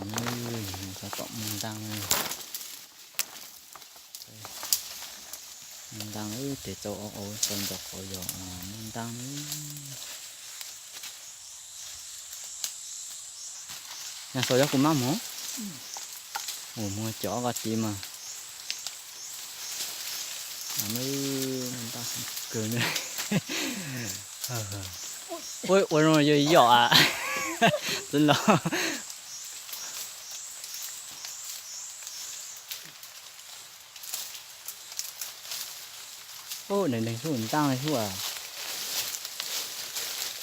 Nws tau tom muaj ntaaj, muaj ntaaj tes tau au au tau ntau qhov yog muaj ntaaj. Nyob saum yog kuv maj mus, mus muag cov ko tiv mas. Muaj ntaaj kawg. Ua zoo yog yom a, txwv los. Ub, neeg neeg hlub ntaaj hlub a,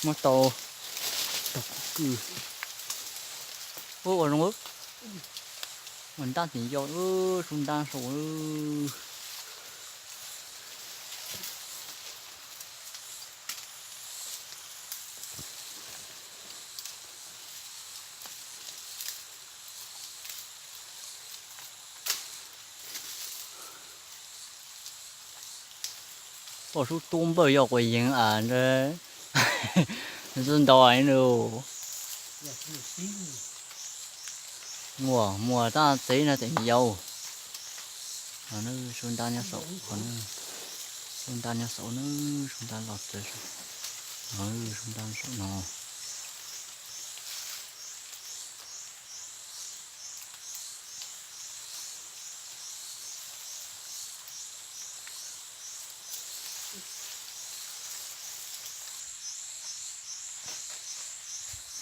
muab tau tau kub kws. Ub, ua zoo, ua ntaaj tseem yau, sub ntaaj saum. Pom sub tub npawj yog quas yeev a, ntau nws. Muaj muaj tab tsev no tseem yau. Qhov no sub ntaaj nyob saum, qhov no sub ntaaj nyob saum no, sub ntaaj los txawv saum, sub ntaaj saum no.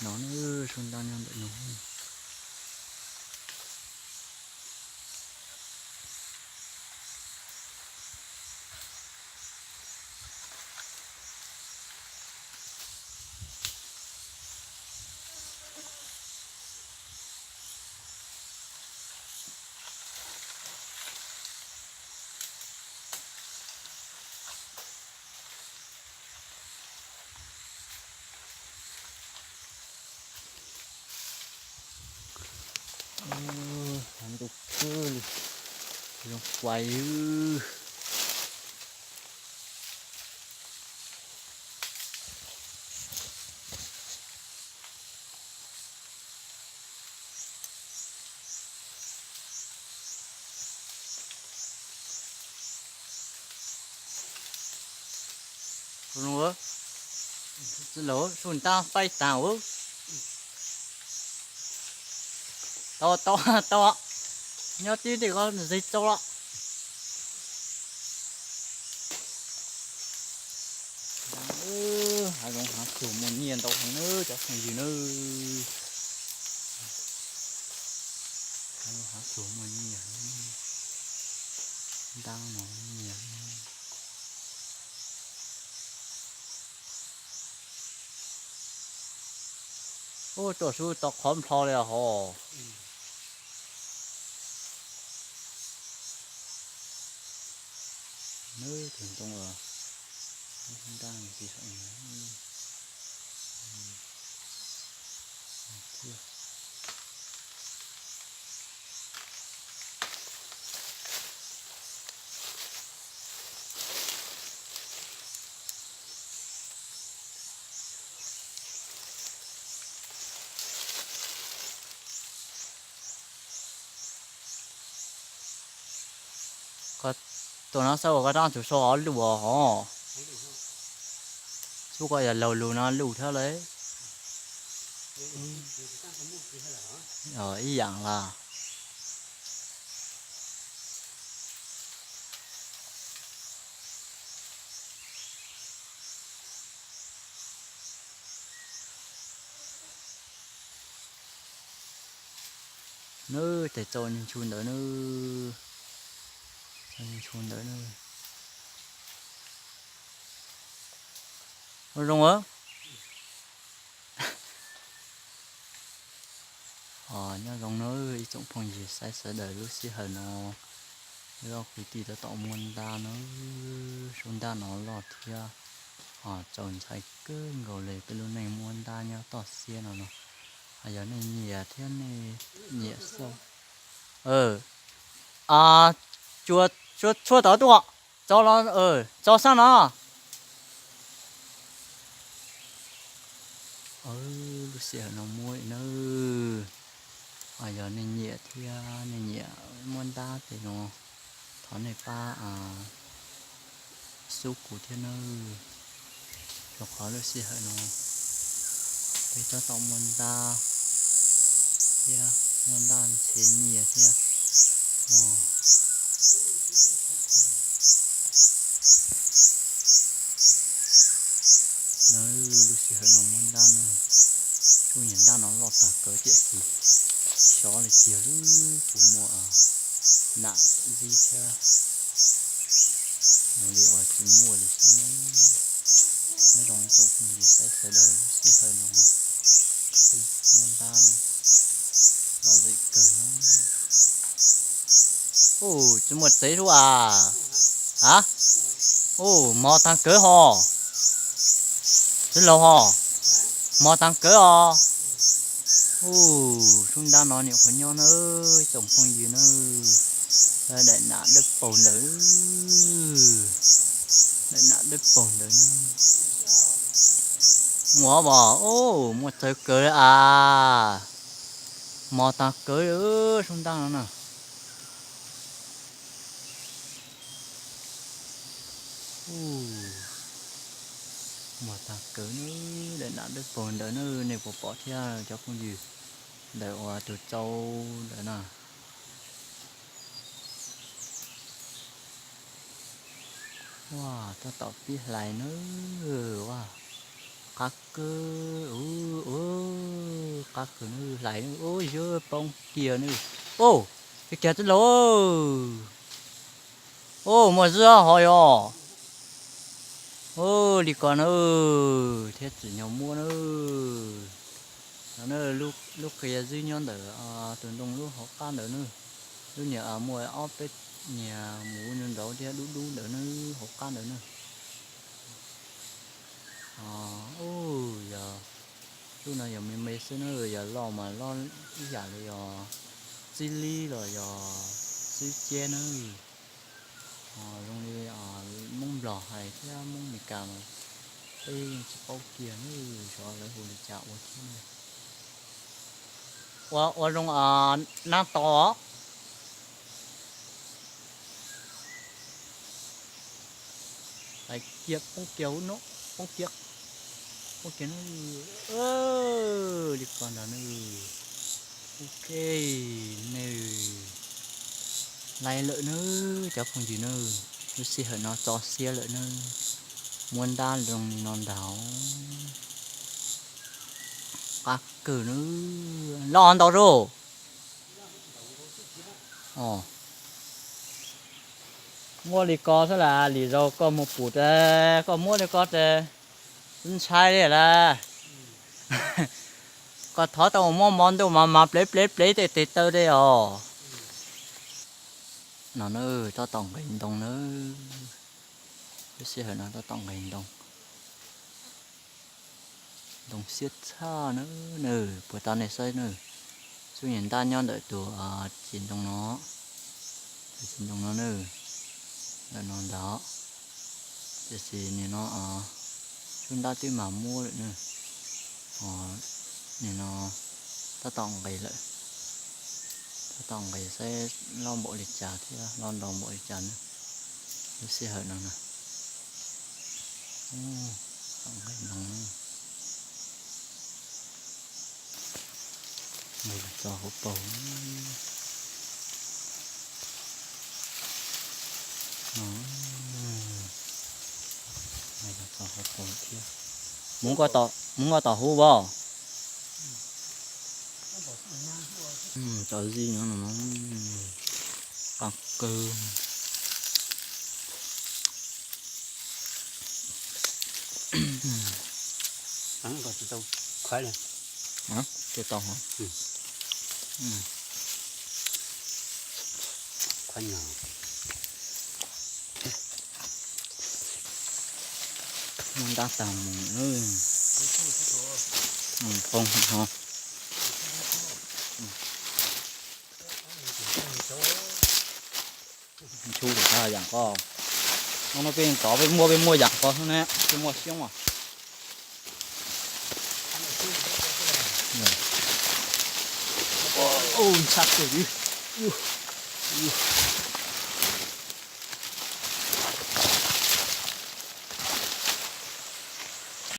No na, sub ntaaj nyob ntawm no. Ntuj khwb li, zoo kuaj. Sub ntaaj faib tas. Tau tau tau, nyob tib teg ko nws zeg tau lawm. Hav zoov hav tsuag muaj nyiaj ntau heev nawb cov phooj ywg nawb. Hav zoov hav tsuag muaj nyiaj, ntaaj no nyiaj. Ub, tuaj sub tau qhov nplho li hos. Nws tus ntoo los ntaaj tsis saum. Koj tuaj no xwb uas koj rab tsuas sau ob lus os hov. Xub koj yog laug lus no lus thiab lauj. Ib yam las. Nws tes txaus niag ntshu ntawd nws, txaus niag ntshu ntawd nws. Ua zoo a. Nyob zoo nawb ib tsoom phooj ywg saib sawv daws lub sij hawm no, lub kwv tij tab tom muaj ntaj nawb, sub ntaj no loj thiab, txaus ntshai kawg nkaus li peb lub neej muaj ntaj nyob toj siab no no. Yog nej nyiam thiab nej nyiam xauj, a, tsuas tshua tod tuaj, txaus los txaus xab no. Lub sij hawm no muaj nawb. Yog nej nyiam thiab nej nyiam muab ntab ces no thov nej pab xub kuv thiab nawb, rau qhov lub sij hawm no peb tab tom muab ntab thiab muab ntab ntshe nyiaj thiab. No lub sij hawm no muab ntab no, tsuj niam ntab no loj tag kawg tiam sis xyov li tiag lub puas muaj nam zib thiab. Li uas tsis muaj li xwb ne. Nyob zoo ib tsoom phooj ywg saib sawv daws, lub sij hawm no muab ntab lom zem kawg na. Ub, tsis muaj tsev lub a. A, ub, mos taag kawg ho. Txiv laus ho, mos taag kawg os. Ub, sub ntab no nyuam qhuav nyob na, ib tsoom phooj ywg na. Daim nam dawb paug ntawd, daim nam dawb paug ntawd na. Muaj os, ub, muaj txawv kawg a. Mos taag kawg sub ntab no na. Mos taag kawg na, daim nam dawb paug ntawd na, nej puas pom thiab cov phooj ywg, ntawm uas tus tsau ntawd na. Ua, tab tom pib hlais na. Ua, qab kawg, qab kawg na, hlais na, ub, yuav poob kiag na. Ub, kiag tib laug. Ub, muaj zwb hov yog. Ub, li ko na, thiab tsim nyog muab na. No na, lub qia zwb nyob ntawm tus ntoo lub hauv qab ntawd na. Lub niag muaj ob peb niag muv nrauv thiab dub dub ntawd na, hauv qab ntawd na. Ub, yog lub no yog me me xwb na, yog loj mas loj ib yam li yog txib lib los yog xwb ciab na. Zoo li Moob Nplog hais thiab Moob Meskas mas peb yeej tsis paub kiag na, xyov lawv hu li cas ua thiab na. Ua, ua zoo nab tos. Hlais kiag poob kiag hub no, poob kiag, poob kiag na. Li ko ntag na. Ok, nws laib lawm nawb cov phooj ywg nawb. Lub sij hawm no tso siab lawm nawb. Muab ntab zoo li no ntag. Qab kawg nawb. Loj ntau zaug. Muab li ko xwb las, lwm zaus koj mus pum ces koj muab li ko ces ntshai li las. Koj thov tau muab mov ntuj mas mas plev plev plev tej tes taw tej os. No na, tab tom nqis ntoo na. Lub sij hawm no tab tom nqis ntoo. Ntoo siab tshaj na. Nws puas tau nej saib na. Xub niag ntab nyob ntawm tus txiv ntoo no. Tus txiv ntoo no na. Ntawm no ntag. Tiam sis nim no xub ntab twb mas muab lawm na. Nim no tab tom nqis lawm. Tab tom nqis saib loj npaum li cas thiab loj nrau npaum li cas na. Lub sij hawm no na. Nqis ntoo na. Nqis los txog hauv paus. Nqis los txog hauv paus thiab. Mus nkoj tom hub as. Tau zib no, qab kawg. Tsis tau hov. Muab ntab tag mus. Poob ho. Ntxhub lawm tag yam ko. Hnub no peb tov peb muaj peb muaj yam ko xwb ne, peb muaj xyoob as. Ntshai kawg li.